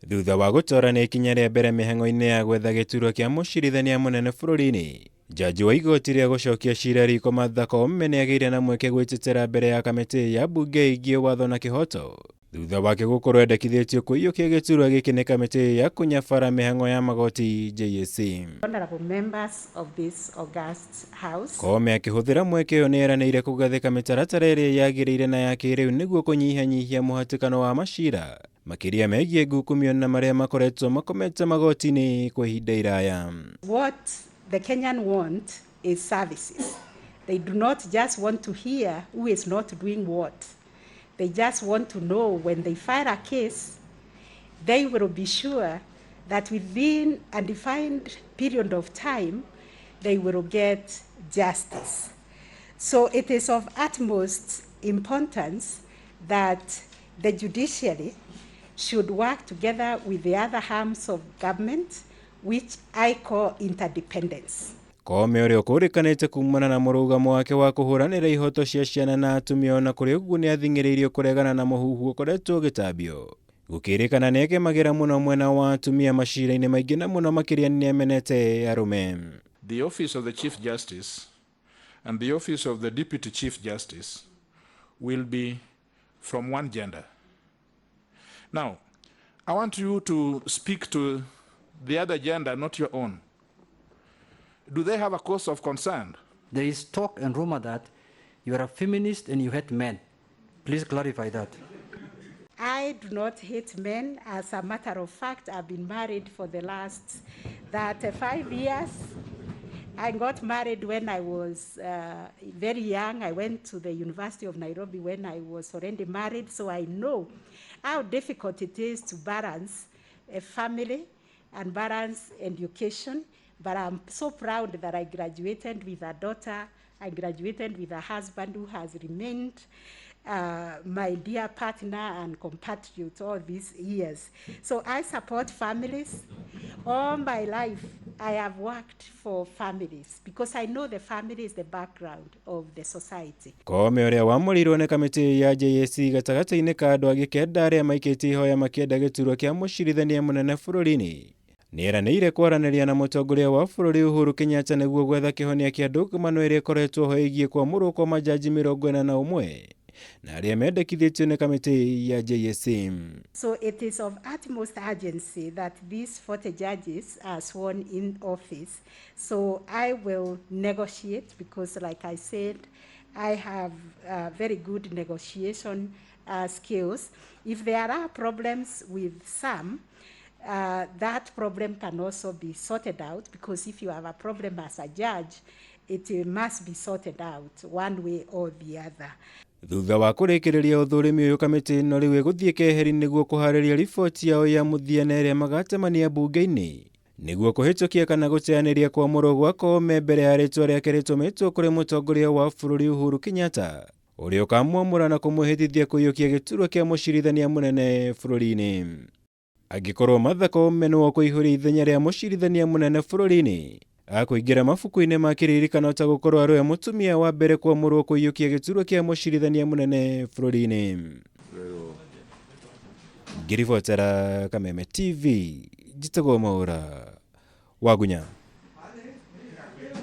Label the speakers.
Speaker 1: Thutha wa gũtorania ikinya rĩa mbere mĩhang'o-inĩ ya gwetha gĩturwa kĩa mũcirithania mũnene bũrũri-inĩ, Jaji wa igoti rĩa gũcokia cira riko Martha Koome nĩagĩire na mweke gwĩtetera mbere ya kamĩtĩ ya mbunge ĩgiĩ watho na kĩhoto thutha wake gũkorwo endekithĩtio kũiyũkia gĩturwa gĩkĩ nĩ kamĩtĩ ya kũnyabara mĩhang'o ya magoti JSC.
Speaker 2: Honorable members of this august House.
Speaker 1: Koome akĩhũthĩra mweke ũyũ nĩeranĩire kũgathĩka mĩtaratara ĩrĩa yagĩrĩire na ya kĩrĩu nĩguo kũnyihanyihia mũhatĩkano wa macira makĩria megiĩ ngukumio na marĩa makoretwo makomete magoti-inĩ kwa ihinda iraya.
Speaker 2: What the Kenyan want is services. They do not just want to hear who is not doing what. They just want to know when they file a case, they will be sure that within a defined period of time, they will get justice. So it is of utmost importance that the judiciary should work together with the other arms of government, which I call interdependence.
Speaker 1: Koome ũrĩa ũkũrĩkanĩte kumana na mũrũgamo wake wa kũhũranĩra ihoto cia ciana na atumia ona kũrĩ ũguo nĩathing'ĩrĩirio kũregana na mũhuhu ũkoretwo ũgĩtambio gũkĩrĩkana nĩegemagĩra mũno mwena wa atumia macira-inĩ maingĩ na mũno makĩria nĩamenete arũme.
Speaker 3: The office of the Chief Justice and the office of the Deputy Chief Justice will be from one gender. Now, I want you to speak to the other gender, not your own. Do they have a cause of concern?
Speaker 4: There is talk and rumor that you are a feminist and you hate men. Please clarify that.
Speaker 2: I do not hate men. As a matter of fact, I've been married for the last 35 years. I got married when I was very young. I went to the University of Nairobi when I was already married, so I know how difficult it is to balance a family and balance education. But I'm so proud that I graduated with a daughter. I graduated with a husband who has remained my dear partner and compatriot all these years. So I support families. All my life, I have worked for families because I know the family is the background of the society.
Speaker 1: Koome ũrĩa wamũrirwo nĩ kamĩtĩ ya JSC gatagatĩ-inĩ ka andũ angĩ kenda arĩa maikĩtie ihoya makĩenda gĩturwa kĩa mũcirithania mũnene bũrũri-inĩ nĩeranĩire kwaranĩria na mũtongoria wa bũrũri Uhuru Kenyatta nĩguo gwetha kĩhonia kĩa ndũngumano ĩrĩa ĩkoretwo ho ĩgiĩ kwamũrwo kwa majaji 41 na arĩa mendekithĩtio nĩ kamĩtĩ ya JSC.
Speaker 2: So it is of utmost urgency that these 40 judges are sworn in office. So I will negotiate because, like I said, I have very good negotiation skills. If there are problems with some, that problem can also be sorted out, because if you have a problem as a judge, it must be sorted out one way or the other.
Speaker 1: Thutha wa kũrĩkĩrĩria ũthũrimi ũyũ, kamĩtĩ ĩno rĩu ĩgũthiĩ keheri nĩguo kũharĩria riboti yao ya mũthia na ĩrĩa magacemania mbunge-inĩ nĩguo kũhĩtũkia kana gũteanĩria kwamũrwo gwa Koome mbere ya rĩtwa rĩake rĩtũmĩtwo kũrĩ mũtongoria wa bũrũri Uhuru Kenyatta, ũrĩa ũkamwamũra na kũmwĩhĩtithia kũiyũkia gĩturwa kĩa mũcirithania mũnene bũrũri-inĩ. Angĩkorwo Martha Koome nĩwe ũkũihũria ithenya rĩa mũcirithania mũnene bũrũri-inĩ, akũingĩra mabuku-inĩ ma kĩririkano ta gũkorwo arĩ we mũtumia wa mbere kwamũrwo kũiyũkia gĩturwa kĩa mũcirithania mũnene bũrũri-inĩ. Ngĩribotera Kameme TV, njĩtagwo Mwaũra Wagunya.